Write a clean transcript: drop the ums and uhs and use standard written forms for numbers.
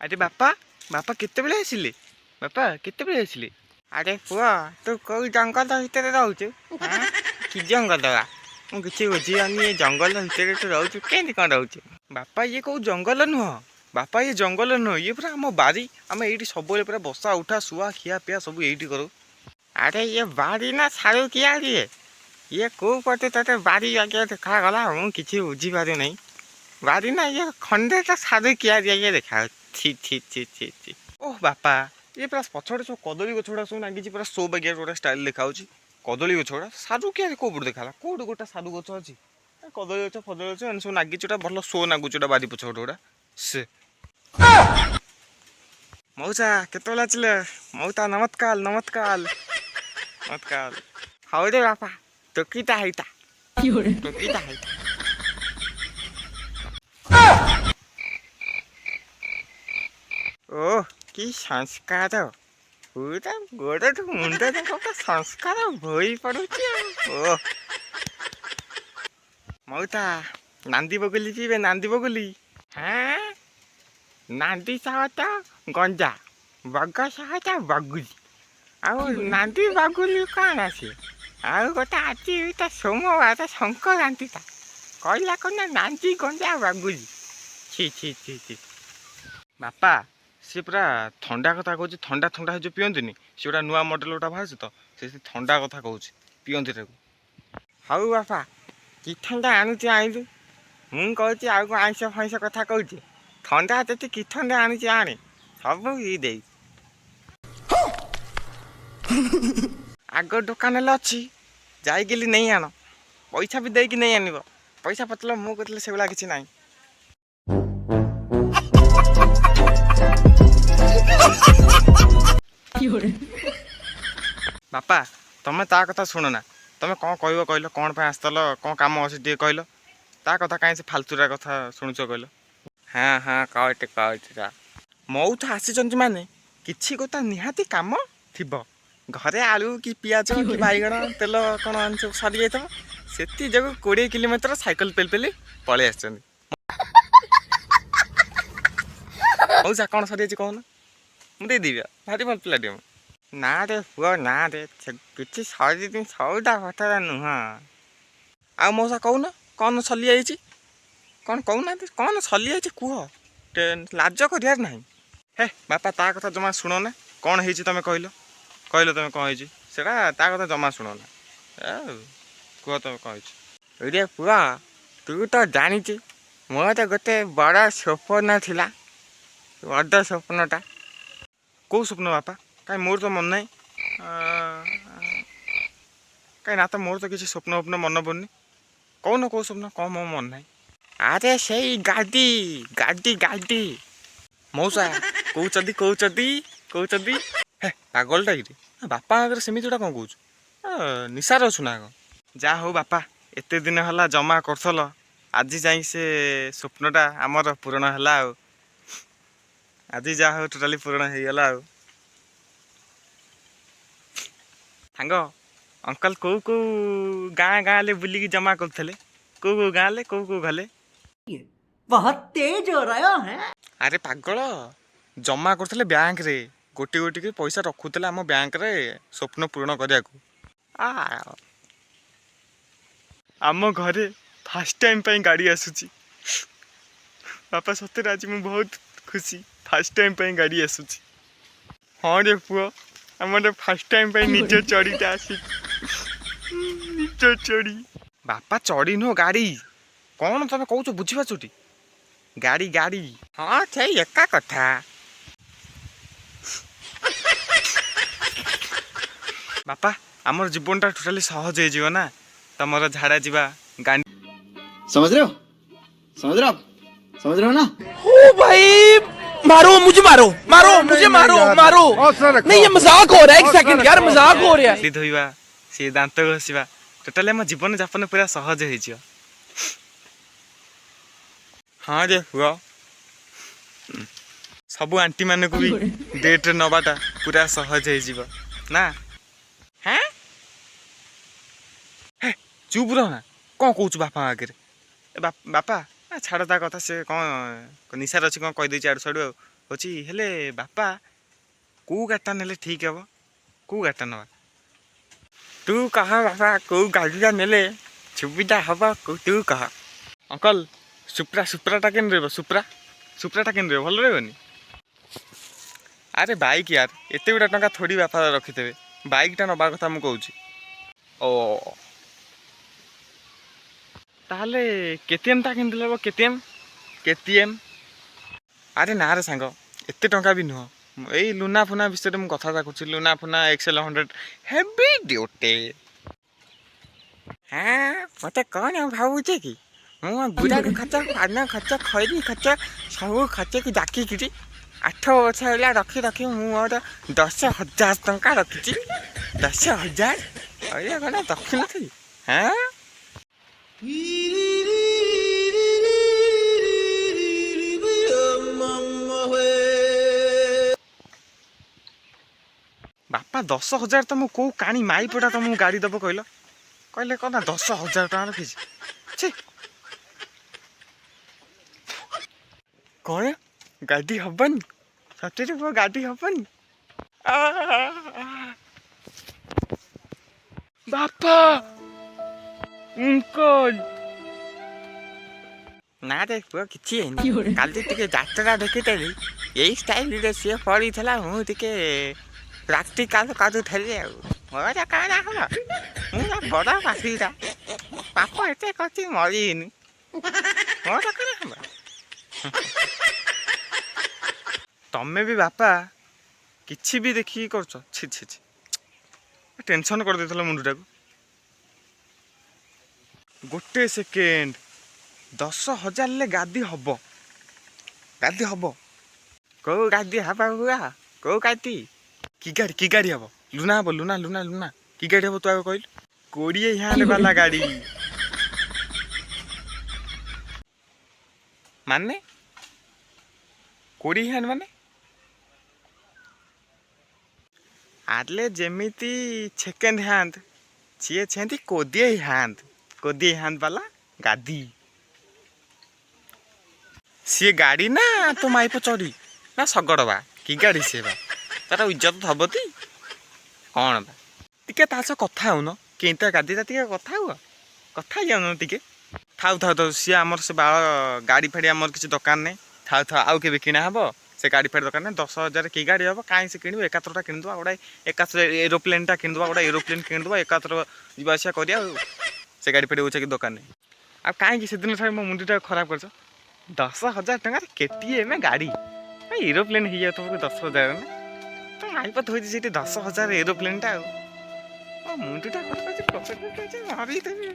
ଆରେ ବାପା, ବାପା କେତେବେଳେ ଆସିଲେ? ବାପା କେତେବେଳେ ଆସିଲେ? ଆରେ ପୁଅ, ତୁ କୋଉ ଜଙ୍ଗଲ ଭିତରେ ରହୁଛୁ? ଆଁ? କି ଜଙ୍ଗଲ ବା, ମୁଁ କିଛି ବୁଝିପାରୁନି। ଏ ଜଙ୍ଗଲ ଭିତରେ ତୁ ରହୁଛୁ, କେମିତି କ'ଣ ରହୁଛୁ? ବାପା, ଇଏ କୋଉ ଜଙ୍ଗଲ ନୁହଁ। ବାପା, ଇଏ ଜଙ୍ଗଲ ନୁହଁ, ଇଏ ପୁରା ଆମ ବାରି। ଆମେ ଏଇଠି ସବୁବେଳେ ପୁରା ବସା ଉଠା ଶୁଆ ଖିଆ ପିଆ ସବୁ ଏଇଠି କରୁ। ଆରେ, ଇଏ ବାରି ନା ସାରୁ କିଆରି? ଇଏ କୋଉ ପଟେ ତୋତେ ବାରି ଆଜ୍ଞା ଦେଖାଗଲା? ମୁଁ କିଛି ବୁଝିପାରୁନାହିଁ। ବାରି ନା ଇଏ ଖଣ୍ଡେ ତ ସାରୁ କିଆରି ଆଜ୍ଞା ଦେଖାଯାଉଛି। ଛି ଛି ଛି ଛି ଛି। ଓହ ବାପା, ଇଏ ପୁରା ପଛପଟେ ସବୁ କଦଳୀ ଗଛ ଗୁଡ଼ା ସବୁ ଲାଗିଛି, ପୁରା ସୋ ବାଗିଆ ଗୋଟେ ଷ୍ଟାଇଲ୍ ଦେଖାଯାଉଛି କଦଳୀ ଗଛ ଗୁଡ଼ା। ସାରୁ କିଆରି କୋଉ ପଟେ ଦେଖାଗଲା? କୋଉଠି ଗୋଟେ ସାରୁ ଗଛ ଅଛି? ଏ କଦଳୀ ଗଛ ଫଦଳୀ ଗଛ ଏମିତି ସବୁ ଲାଗିଛି। ଗୋଟେ ଭଲ ଶୋ ନାଗୁଛି ଗୋଟେ ବାରି ପଛ ଗୋଟେ ସେ। ମଉସା, କେତେବେଳେ ଆସିଲେ ମଉସା? ନମସ୍କାର, ନମସ୍କାର, ନମସ୍କାର। ହଉ ରେ ବାପା, ଟୋକିଟା ହେଇତା, ଟୋକିଟା ହେଇତା। ଓ କି ସଂସ୍କାର, ପୁରା ଗୋଡ଼ଠୁ ମୁଣ୍ଡ ଯାକ ପୁରା ସଂସ୍କାର ଭୋଇ ପଡୁଛି। ଆଉ ଓ ମଉସା, ନାନ୍ଦି ବଗୁଲି ପିଇବେ? ନାନ୍ଦି ବଗୁଲି? ହଁ, ନାନ୍ଦି ସହ ଗଞ୍ଜା, ବଗ ସହ ବଗୁଲି, ଆଉ ନାନ୍ଦି ବଗୁଲି କ'ଣ ସିଏ? ଆଉ ଗୋଟେ ଆଜି ତା ସୋମବାର ସଂକ୍ରାନ୍ତିଟା କହିଲା କ'ଣ ନା ନାନ୍ଦି ଗଞ୍ଜା ବଗୁଲି। ଛି ଛି ଛି ଛି। ବାପା, ସିଏ ପୁରା ଥଣ୍ଡା କଥା କହୁଛି। ଥଣ୍ଡା ଥଣ୍ଡା ଯୋଉ ପିଅନ୍ତିନି, ସେ ଗୋଟେ ନୂଆ ମଡ଼େଲ ଗୋଟେ ବାହାରିଛି ତ, ସେ ଥଣ୍ଡା କଥା କହୁଛି, ପିଅନ୍ତି ତାକୁ। ହଉ ବାପା, କି ଥଣ୍ଡା ଆଣୁଛି ଆଣିଲୁ। ମୁଁ କହୁଛି ଆଉ କ'ଣ ଆଇଁଷ ଫାଇଁଷ କଥା କହୁଛି। ଥଣ୍ଡା ଯଦି କି ଥଣ୍ଡା ଆଣୁଛି ଆଣେ, ସବୁ ଇ ଦେଇ ଆଗ ଦୋକାନ ହେଲେ ଅଛି, ଯାଇକିଲି ନେଇ ଆଣ। ପଇସା ବି ଦେଇକି ନେଇ ଆଣିବ। ପଇସା ପତ୍ର ମୁଁ କହୁଥିଲି ସେଗୁଡ଼ା କିଛି ନାହିଁ। ବାପା, ତମେ ତା କଥା ଶୁଣ ନା। ତମେ କ'ଣ କହିବ କହିଲ? କ'ଣ ପାଇଁ ଆସିଥିଲ? କ'ଣ କାମ ଅଛି ଟିକେ କହିଲ। ତା କଥା କାହିଁ ସେ ଫାଲତୁରା କଥା ଶୁଣୁଛ କହିଲ? ହଁ ହଁ, କହୁଛି କହୁଛି ର। ମଉଥ ଆସିଛନ୍ତି ମାନେ କିଛି କଥା ନିହାତି କାମ ଥିବ। ଘରେ ଆଳୁ କି ପିଆଜ କି ବାଇଗଣ, ତେଲ କ'ଣ ଏମିତି ସବୁ ସରିଯାଇଥିବ, ସେଥି ଯୋଗୁଁ 20 କିଲୋମିଟର ସାଇକେଲ ପେଲି ପେଲି ପଳେଇ ଆସିଛନ୍ତି। ମଉସା, କ'ଣ ସରିଯାଇଛି କହୁନ, ମୁଁ ଦେଇଦେବି। ଭାରି ଭଲ ପିଲାଟିଏ ମୁଁ। ନା ରେ ପୁଅ, ନା ରେ, ସେ କିଛି ସରିନି, ସଉଦା ପତର ନୁହଁ। ଆଉ ମଉସା କହୁନ, କ'ଣ ସରିଯାଇଛି? କ'ଣ କହୁନାହାନ୍ତି, କ'ଣ ସରିଯାଇଛି କୁହ। ଲାଜ କରିବାର ନାହିଁ। ହେ ବାପା, ତା କଥା ଜମା ଶୁଣ ନା। କ'ଣ ହେଇଛି ତମେ କହିଲ, କହିଲ ତମେ କ'ଣ ହେଇଛି ସେଟା। ତା କଥା ଜମା ଶୁଣ ନା। ଏ, କୁହ ତମେ କ'ଣ ହେଇଛି। ରେ ପୁଅ, ତୁ ତ ଜାଣିଛୁ ମୋର ଗୋଟେ ବଡ଼ ସ୍ୱପ୍ନ ଥିଲା, ବଡ଼ ସ୍ୱପ୍ନଟା। କେଉଁ ସ୍ୱପ୍ନ ବାପା? କାଇଁ ମୋର ତ ମନେ ନାହିଁ। କାଇଁ ନା ତ, ମୋର ତ କିଛି ସ୍ୱପ୍ନ ଫପ୍ନ ମନେ ପଡ଼ୁନି। କହୁନ କେଉଁ ସ୍ୱପ୍ନ କ'ଣ, ମୋ ମନେ ନାହିଁ। ଆରେ ସେଇ ଗାଡ଼ି ଗାଡ଼ି ଗାଡ଼ି। ମଉସା କହୁଛନ୍ତି, କହୁଛନ୍ତି, କହୁଛନ୍ତି। ହେ ପାଗଳଟା କିରେ, ବାପା ଆଗରେ ସେମିତି ଗୋଟା କ'ଣ କହୁଛୁ? ନିଶାରେ ଅଛୁ ନା କ'ଣ? ଯାହା ହଉ ବାପା, ଏତେ ଦିନ ହେଲା ଜମା କରୁଥିଲ, ଆଜି ଯାଇକି ସେ ସ୍ୱପ୍ନଟା ଆମର ପୂରଣ ହେଲା। ଆଉ ଆଜି ଯାହା ହଉ ଟୋଟାଲି ପୂରଣ ହେଇଗଲା। ଆଉ ସାଙ୍ଗ, ଅଙ୍କଲ କୋଉ କୋଉ ଗାଁ ଗାଁରେ ବୁଲିକି ଜମା କରୁଥିଲେ? କୋଉ କୋଉ ଗାଁରେ, କୋଉ କୋଉ ଗଲେ? बहुत तेज हो रहा है। ଆରେ ପାଗଳ, ଜମା କରୁଥିଲେ ବ୍ୟାଙ୍କରେ, ଗୋଟି ଗୋଟି କରି ପଇସା ରଖୁଥିଲେ ଆମ ବ୍ୟାଙ୍କରେ ସ୍ୱପ୍ନ ପୂରଣ କରିବାକୁ। ଆ ଆମ ଘରେ ଫାର୍ଷ୍ଟ ଟାଇମ୍ ପାଇଁ ଗାଡ଼ି ଆସୁଛି। ବାପା, ସତରେ ଆଜି ମୁଁ ବହୁତ ଖୁସି, ଫାର୍ଷ୍ଟ ଟାଇମ୍ ପାଇଁ ଗାଡ଼ି ଆସୁଛି। ହଁ ରେ ପୁଅ, ଆମର ଫାର୍ଷ୍ଟ ଟାଇମ୍ ପାଇଁ ନିଜ ଚଡ଼ିଟା ଆସିଛି, ନିଜ ଚଡ଼ି। ବାପା, ଚଡ଼ି ନୁହଁ, ଗାଡ଼ି। କ'ଣ ତମେ କହୁଛ ବୁଝିପାରୁଛଟି? ଗାଡ଼ି ଗାଡ଼ି। ହଁ, ସେଇ ଏକା କଥା। ବାପା, ଆମର ଜୀବନଟା ଟୋଟାଲି ସହଜ ହେଇଯିବ ନା? ତମର ଝାଡ଼ା ଯିବା, ଗାଣ୍ଡି समझ रहे हो? समझ रहे हो आप? समझ रहे हो ना? ओ भाई, मारो मुझे, मारो मारो मुझे, मारो मारो। नहीं, ये मजाक हो रहा है, एक सेकंड यार, मजाक हो रहा है। ଧୋଇବା, ସେ ଦାନ୍ତ ଘଷିବା, ଟୋଟାଲି ଆମ ଜୀବନ ଯାପନ ପୁରା ସହଜ ହେଇଯିବ। ହଁ ରେ ପୁଅ। ସବୁ ଆଣ୍ଟିମାନଙ୍କୁ ବି ଡେଟ୍ରେ ନେବାଟା ପୁରା ସହଜ ହେଇଯିବ ନା? ହେଁ। ହେ, ଚୁପ୍ ରହ ନା। କ'ଣ କହୁଛୁ ବାପା ଆଗରେ? ଏ ବାପା, ଛାଡ଼ ତା କଥା। ସେ କ'ଣ ନିଶାରେ ଅଛି, କ'ଣ କହିଦେଇଛି ଆଡ଼ୁ ସାଡ଼ୁ। ଆଉ ହେଉଛି। ହେଲେ ବାପା, କେଉଁ ଗାଡ଼ିଟା ନେଲେ ଠିକ୍ ହେବ? କେଉଁ ଗାଡ଼ିଟା ନେବା? ତୁ କହ ବାପା, କେଉଁ ଗାଡ଼ିଟା ନେଲେ ସୁବିଧା ହବ, ତୁ କହ। ଅଙ୍କଲ, ସୁପ୍ରା, ସୁପ୍ରାଟା କେମିତି ରହିବ? ସୁପ୍ରା, ସୁପ୍ରାଟା କେମିତି ରହିବ? ଭଲ ରହିବନି? ଆରେ ବାଇକ୍ ୟାର, ଏତେ ଗୁଡ଼ା ଟଙ୍କା ଥୋଡ଼ି ବାପା ରଖିଥିବେ। ବାଇକ୍ଟା ନେବା କଥା ମୁଁ କହୁଛି। ଓ, ତାହେଲେ କେଟିଏମ୍ଟା କେମିତି ହେବ? KTM, KTM. ଆରେ ନା ରେ ସାଙ୍ଗ, ଏତେ ଟଙ୍କା ବି ନୁହଁ। ଏଇ ଲୁନା ଫୁନା ବିଷୟରେ ମୁଁ କଥାବାର୍ତ୍ତା କରୁଛି। ଲୁନା ଫୁନା, ଏକ୍ସେଲ୍ 100 ହେଭି ଡ୍ୟୁଟି। ହଁ, ମତେ କ'ଣ ଭାବୁଛେ କି? ମୁଁ ଗୁଡ଼ାକ ଖର୍ଚ୍ଚ, ପାନ ଖର୍ଚ୍ଚ, ଖଇନି ଖର୍ଚ୍ଚ, ସବୁ ଖର୍ଚ୍ଚକୁ ଡାକିକିରି 8 ବର୍ଷ ହେଲା ରଖି ରଖି ମୁଁ ମୋର 10,000 ଟଙ୍କା ରଖିଛି। 10,000 ଅରେ କ'ଣ ରଖିନଥିଲି? ହଁ। ବାପା, 10,000 ତ ମୁଁ କେଉଁ କାଣି ମାଇପଟା ତମକୁ ଗାଡ଼ି ଦେବ କହିଲ? କହିଲେ କ'ଣ ନା 10,000 ଟଙ୍କା ରଖିଛି। ଛି, କ'ଣ ଗାଡ଼ି ହବନି? ସତରେ ପୁଅ, ଗାଡ଼ି ହବନି? ଆ, ବାପା, ଅଙ୍କଲ। ନା ରେ ପୁଅ, କିଛି ହେଇନି। କାଲି ଟିକେ ଯାତ୍ରା ଦେଖିଥିଲି, ଏଇ ଷ୍ଟାଇଲରେ ସିଏ ପଡ଼ିଥିଲା। ମୁଁ ଟିକେ ପ୍ରାକ୍ଟିକାଲ କରୁଥିଲି। ଆଉ ମୋର କ'ଣ ହବ? ମୁଁ ନା ବଡ଼ ପାପିଟା, ପାପ ଏତେ କରିଛି, ମରିନି। ମୋର କ'ଣ ହବ? ତମେ ବି ବାପା କିଛି ବି ଦେଖିକି କରୁଛ। ଛି ଛି ଛି, ଟେନସନ୍ କରିଦେଇଥିଲ ମୁଣ୍ଡଟାକୁ। ଗୋଟେ ସେକେଣ୍ଡ, 10,000 ହେଲେ ଗାଦି ହବ, ଗାଦି ହବ। କୋଉ ଗାଦି ହବ ପୁଅ? କୋଉ ଗାଦି? କି ଗାଡ଼ି, କି ଗାଡ଼ି ହବ? ଲୁନା ହବ, ଲୁନା, ଲୁନା, ଲୁନା। କି ଗାଡ଼ି ହବ ତୁ ଆଗ କହିଲୁ? 20 ହ୍ୟାଣ୍ଡ ବାଲା ଗାଡ଼ି ମାନେ? 20 ହ୍ୟାଣ୍ଡ ମାନେ? ଆଲେ ଯେମିତି ସେକେଣ୍ଡ ହ୍ୟାଣ୍ଡ ସିଏ ସେମିତି 20 ହ୍ୟାଣ୍ଡ, 20 ହ୍ୟାଣ୍ଡ ବାଲା ଗାଦି। ସିଏ ଗାଡ଼ି ନା ତୋ ମାଇପ ଚଢ଼ି ନା ଶଗଡ଼ ବା? କି ଗାଡ଼ି ସିଏ ବା? ତାର ଇଜ୍ଜତ ହବତି କ'ଣ ବା? ଟିକେ ତା ସହ କଥା ହଉନ, କେମିତିଆ ଗାଦିଟା, ଟିକେ କଥା ହୁଅ। କଥା ହେଇଯାଉନ ଟିକେ। ଥାଉ ଥାଉ ଥାଉ, ସିଏ ଆମର ସେ ବାଳ ଗାଡ଼ି ଫାଡ଼ି ଆମର କିଛି ଦରକାର ନାହିଁ। ଥାଉ ଥାଉ, ଆଉ କେବେ କିଣା ହବ। ସେ ଗାଡ଼ି ଫାଡ଼ି ଦରକାର ନାହିଁ। 10,000 କି ଗାଡ଼ି ହବ? କାହିଁ ସେ କିଣିବ? ଏକାଥରଟା କିଣିଦେବା ଗୋଟେ, ଏକାଥର ଏରୋପ୍ଲେନ୍ଟା କିଣିଦେବା ଗୋଟେ। ଏରୋପ୍ଲେନ୍ କିଣିଦେବା, ଏକାଥର ଯିବା ଆସିବା କରିବା। ଆଉ ସେ ଗାଡ଼ି ଫାଡ଼ି ହେଉଛି କି ଦରକାର ନାହିଁ। ଆଉ କାହିଁକି ସେଦିନ ଠାରୁ ମୋ ମୁଣ୍ଡଟା ଖରାପ କରିଛ? 10,000 ଟଙ୍କାରେ କେଟିଏମ୍ ଗାଡ଼ି, ଏରୋପ୍ଲେନ୍ ହେଇଯାଉ ତମକୁ 10,000 ନା? ତ ମାଇପ ଥୋଇଛି ସେଇଠି 10,000 ଏରୋପ୍ଲେନ୍ଟା। ଆଉ ମୋ ମୁଣ୍ଡଟା ଖରାପ ଅଛି, ପକେଟ୍ ମାରିଦେବି।